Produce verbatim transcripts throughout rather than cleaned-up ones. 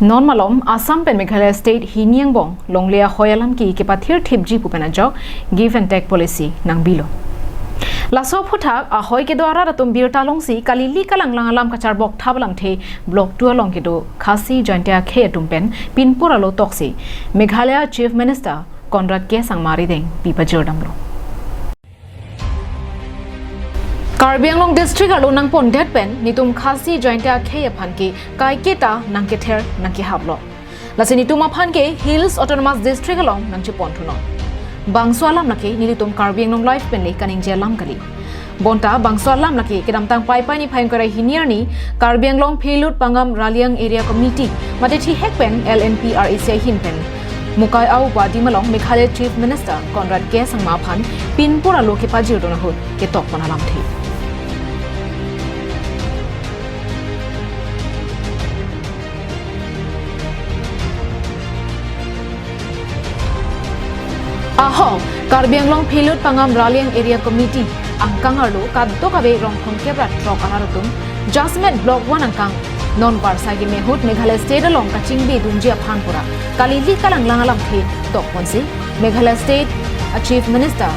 Non malom Assam pen Meghalaya State hini angbong longle ahoi alam ke kepathir thipji pu pen ajok give and take policy nangbilo. Laso aphuthak ahoi kedo arat atum birta longsi kalili kalanglang alam kacharbok thap alamthe Block two along kedo Khasi Jaintia akhei atum pen pinpur alo toksi Meghalaya Chief Minister Conrad K Sangma arideng pi pajirdamlo. Karbi Anglong district arlo nangpondet pen netum Khasi Jaintia akhei aphan ke kaiketa nangkether nangkehaplo. Lasi netum aphan ke Hills Autonomous District along nangchepon thunon. Bangso alam lake nelitum Karbi Anglong Live pen le kaningje alam kali. Bonta bangso alam lake kedamtang Paipai niphai ingkoi ra hini arni Karbi Anglong Philut Pangam Raliang Area Committee mate thihek pen L N P R A C ahin pen Mukai Au Padi malong Meghalaya Chief Minister Conrad K Sangma aphan pinpur alo kepajirdun ahut ketokpon alamthe. Ahok, Karbi Anglong Philut Pangam Raliang Area Committee angkang arlo kadokave rong thomkep ra throk arat atum jasemet Block one angkang non varsai keme ahut Meghalaya State along kachingbidunji aphan pura kalili kalanglang alamthe tokponsi Meghalaya State a Chief Minister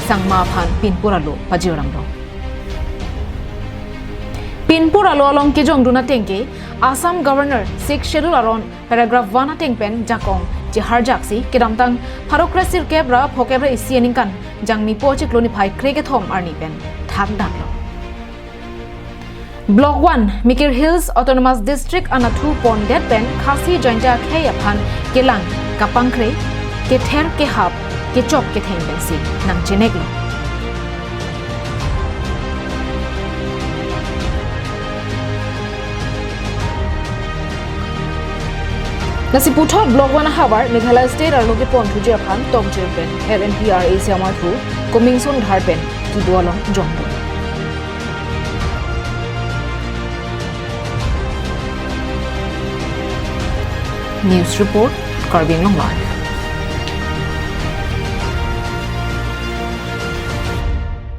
Sangma aphan pinpur alo pajirdamlo. Pinpur alo along kejongdun ateng ke Assam Governor Sixth Schedule aron paragraph one ateng pen jakong cheharjaksi kedamtang pharo kresirkep ra phokep ra isi aningkan Jangmi po chiklo niphai krekethom arni pen thakdaklo. Block one, Mikir Hills Autonomous District anatthu pondet pen Khasi Jaintia akhei aphan kelang kapangkre, kether kehap, kechok ketheng pensi nangcheneklo. Lasi puthot Block one ahavar Meghalaya State arlo kepon thuji aphan tokjir pen L N P R A C amathu Comingson Dhar pen kedo along jongdun. News report, Karbi Anglong Live.